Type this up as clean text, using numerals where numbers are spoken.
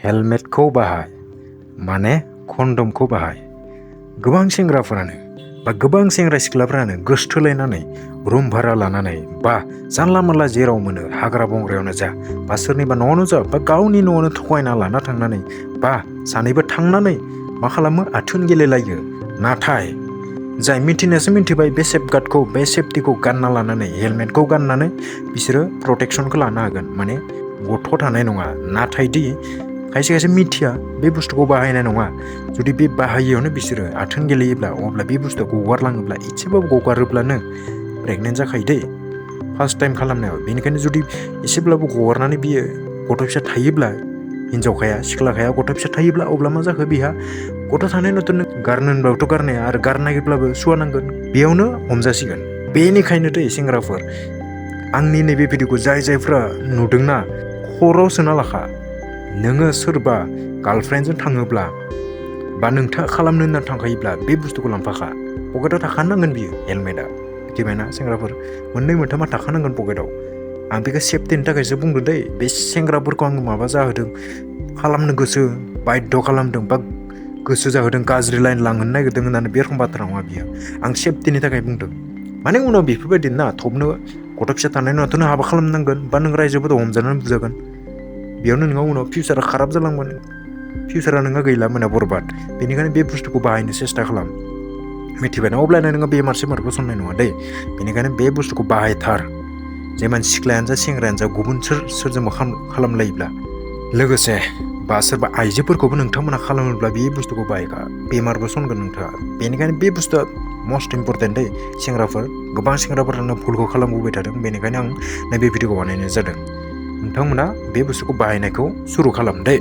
हेलमेटखौ बाहाय माने कन्डमखौ बाहाय। गोबां सेंग्राफोरानो बा गोबां सेंग्रा सिख्लाफोरानो गोसथोलायनानै रुम भारा लानानै बा जानला मानला जेराव मोनो हाग्रा बंग्रायावनो जा बा सोरनिबा न'आवनो जा बा गावनि न'आवनो थगायना लाना थांनानै बा सानैबो थांनानै मा खालामो आथोन गेलेलायो। नाथाय जाय मिथिनायासो मिथिबाय बे सेफगार्डखौ बे सेफटिखौ गानना लानानै हेलमेटखौ गाननानै बिसोरो प्रटेक्सनखौ लानो हागोन माने गथ' थानाय नङा। नाथाय दि खायसे खायसे मिथिया बे बुस्थुखौ बाहायनाय नङा। जुदि बे बाहायियावनो बिसोरो आथोन गेलेयोब्ला अब्ला बे बुस्थुआ गगारलाङोब्ला एसेबाबो गगारोब्लानो प्रेगनेन्ट जाखायो दै फार्स्ट टाइम खालामनायाव। बेनिखायनो जुदि एसेब्लाबो गगारनानै बियो गथ' फिसा थायोब्ला हिनजावखाया सिख्लाखाया गथ' फिसा थायोब्ला अब्ला मा जाखो बिहा गथ' थानाय न'थ' गारनो होनबाबोथ' गारनाया आरो गारनो नागिरब्लाबो सुवा नांगोन बेयावनो हमजासिगोन। बेनिखायनो दै सेंग्राफोर आंनि नैबे भिडिअखौ जायफ्रा नुदोंना खर'आव सोना लाखा। नोङो सोरबा गार्लफ्रेन्डजों थाङोब्ला बा नोंथाङा खालामनो होनना थांखायोब्ला बे बुस्थुखौ लांफाखा। पकेटाव थाखानांगोन बियो हेलमेटआ मिथिबायना सेंग्राफोर मोननै मोनथामा थाखानांगोन पकेटाव। आं बेखौ सेफटिनि थाखायसो बुंदों दै। बे सेंग्राफोरखौ आं माबा जाहोदों खालामनो गोसो बायध' खालामदों बा गोसो जाहोदों गाज्रि लाइन लांहोनो नागिरदों होननानै बे रखम बाथ्रा नङा बियो। आं सेफटिनि थाखाय बुंदों माने उनाव बेफोरबायदि ना थबनो गथ' फिसा थानाय नङाथ' नों हाबा खालामनांगोन बा नों रायजोफोरजों हमजानानै बुजागोन। बेयावनो नोंहा उनाव फिउचारा खाराब जालांगोन। फिउचारा नोंहा गैला मोना बरबाद। बेनिखायनो बे बुस्थुखौ बाहायनो सेस्था खालाम मिथिबायना। अब्लानो नोङो बेमार सेमारखौ सननाय नङा दै। बेनिखायनो बे बुस्थुखौ बाहायथार। जेमान सिख्लायानो जा सेंग्रायानो जा गुबुन सोरजोंबा खालामलायोब्ला लोगोसे बा सोरबा आइजोफोरखौबो नोंथांमोना खालामोब्ला बे बुस्थुखौ बाहायखा बेमारबो सनगोन नोंथाङा। बेनिखायनो बे बुस्थुआ मस्ट इम्परटेन्ट दै सेंग्राफोर। गोबां सेंग्राफोरानो भुलखौ खालामबोबाय थादों। बेनिखायनो आं नैबे भिडिअखौ बानायनाय जादों। नोंथांमोना बे बुस्थुखौ बाहायनायखौ सुरु खालाम दै।